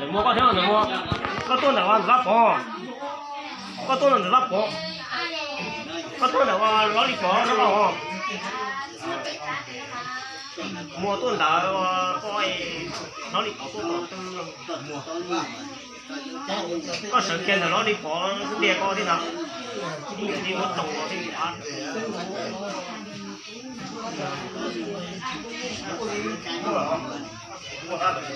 Ntawm muaj koj thiab, ntawm muaj, koj tuaj ntawm ua ntxhab pov, koj tuaj ntawm ntxhab pov, koj tuaj ntawm ua lob li pov no os. Muaj tuaj ntawd ua koj lob li pov tuaj ntawd. Koj sawv kiag ntawm lob li pov xwb tiag koj thiab ntag. Li muab toom los thiab. Ib lawm. Ntawm tog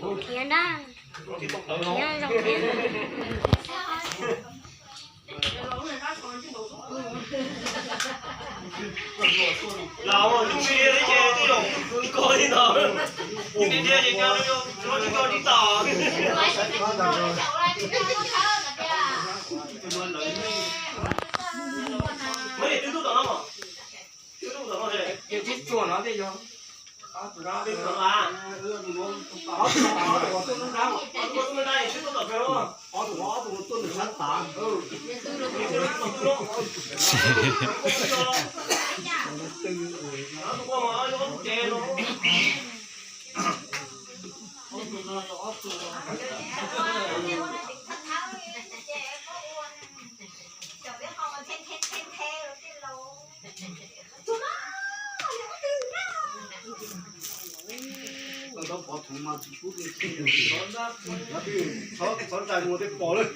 koj. Khiav na. Khiav zoo thiab. Los mus ib ce twb zoo koj li no. Ib ce ces cov no tsis tau. Twb tub tom no, twb tub tom no. Ces twb txuas no thiaj yog. Txhob ntsais muag tej pos lawm.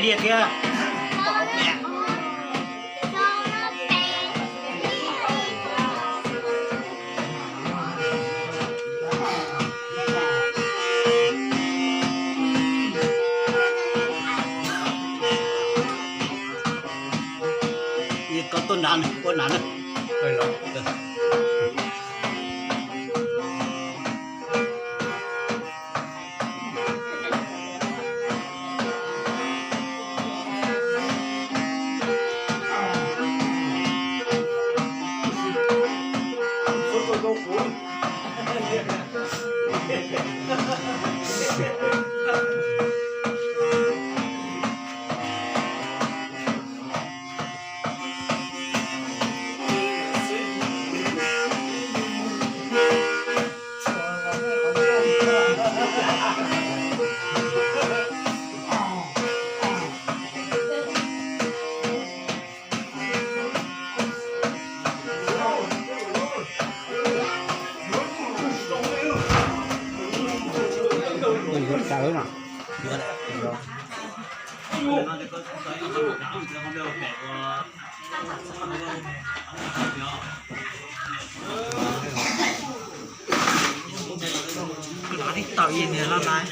Liaj thiab. Koj tuaj nrad, ua nrad na. Yuav tawv no. Tawm ib niag loj laj.